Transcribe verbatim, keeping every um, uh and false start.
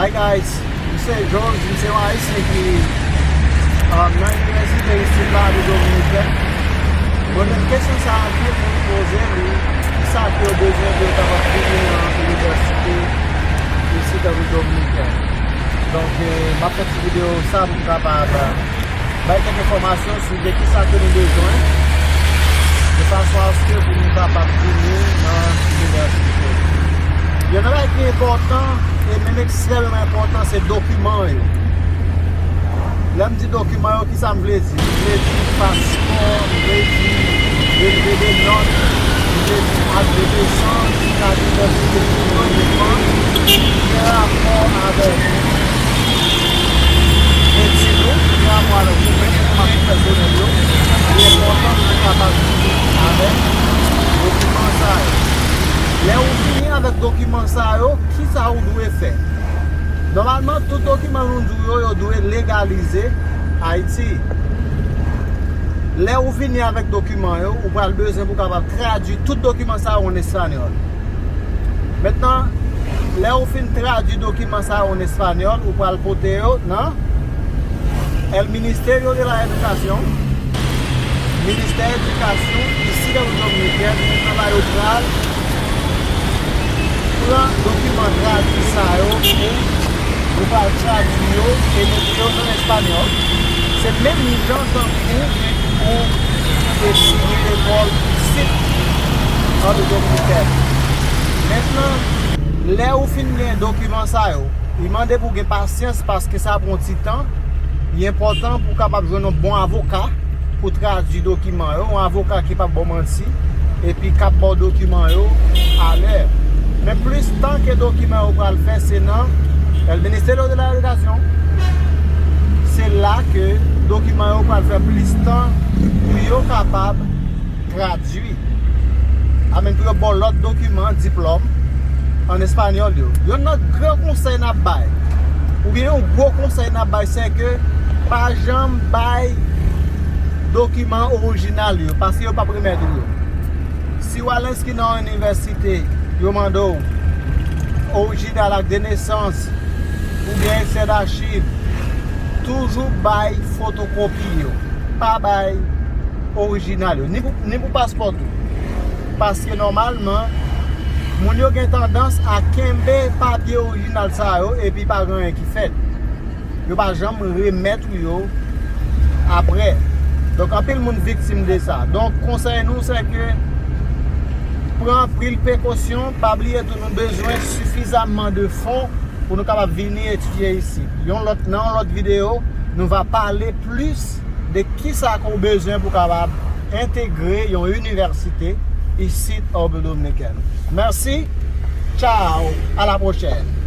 Hi guys, m se George, m se yon Ayisyen ki, um, nan inivèsite isit la, Repiblik Dominikèn. Bon, nan kesyon sa a, anpil moun poze li, kisa ke yo bezwen pou yo kapab vini nan inivèsite isit Repiblik Dominikèn. Donk, eh, m ap fè ti videyo sa pou m kapab, eh, bay kèk enfòmasyon sou de kisa ke nou bezwen, de fason aske pou nou kapab vini nan inivèsite. Yon nan bagay ki enpòtan, e menm ekstrèmeman enpòtan, se dokiman yo. Lè m di dokiman yo, kisa m vle di? M vle di paspò, m vle di relevé de nòt, m vle di ak de nesans, kat idantite, tout dòkiman ki gen rapò avèk etid ou, ki gen rapò avèk ou menm, kòm pèsonèl yo, li enpòtan pou nou kapab vini avèk dokiman sa yo. Lè ou vini avèk dokiman sa yo, kisa ou dwe fè? Nòmalman, tout dokiman nou di w yo, yo dwe legalize Ayiti. Lè ou vini avèk dokiman yo, ou pral bezwen pou kapab tradui tout dokiman sa yo an espanyòl. Mentnan, lè ou fin tradui dokiman sa yo an espanyòl, ou pral pote yo nan El Ministerio de la Educación, Ministè Edikasyon isit an Repiblik Dominikèn, mentnan la yo pral pran dokiman tradui sa yo pou nou pral tradui yo e mete yo nan espanyòl. Se menm jan tankou ou te fini lekòl isit an Repiblik Dominikèn. Mentnan, lè ou fin gen dokiman sa yo, li mande pou gen pasyans paske sa pran ti tan. Li enpòtan pou w kapab jwenn yon bon avoka pou tradui dokiman yo, yon avoka ki p ap ba w manti, epi k ap ba w dokiman yo alè. Men plis tan ke dokiman yo pral fè, se nan El Ministerio de la Educación. Se la ke dokiman yo pral fè plis tan pou yo kapab tradui. Amèn, pou yo ba w lòt dokiman, diplòm, an espanyòl yo. Youn nan gran konsèy n ap bay, oubyen yon gwo konsèy n ap bay, se ke pa janm bay dokiman orijinal yo, paske yo p ap remèt ou yo. Si w al enskri nan yon inivèsite, yo mande w orijinal ak de nesans, oubyen eksè dachiv, toujou bay fotokopi yo. Pa bay orijinal yo, ni pou, ni pou paspò tou. Paske nòmalman, moun yo gen tandans a kenbe papye orijinal sa yo epi pa gen anyen ki fèt. Yo pa janm remèt ou yo apre. Donk, anpil moun viktim de sa. Donk, konsèy nou, se ke pran anpil prekosyon, pa bliye tou, nou bezwen sifizaman de fon pou nou kapab vini etidye isit. Yon lòt, nan yon lòt videyo, nou va pale plis de kisa ke w bezwen pou w kapab entegre yon inivèsite isit an Repiblik Dominikèn. Mèsi. Tchao. A la pwochèn.